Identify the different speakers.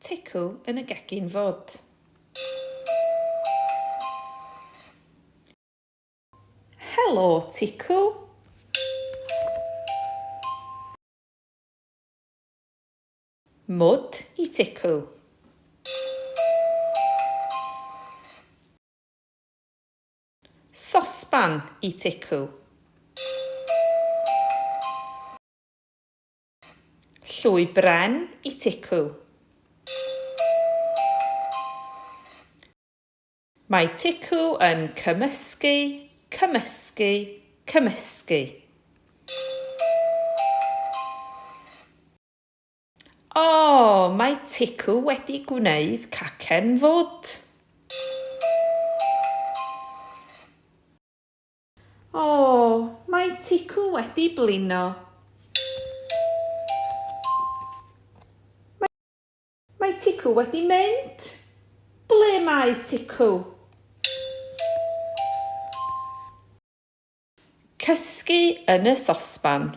Speaker 1: Ticw yn y gegin fod. Helo, Ticw. Mwd i Ticw. Sosban i Ticw. Llwy bren i Ticw. Mae Ticw yn cymysgu, cymysgu, cymysgu. O, mae Ticw wedi gwneud cacen fwd. O, mae Ticw wedi blino. Mae, mae Ticw wedi mynd. Ble mae Ticw? Cysgu yn y sosban.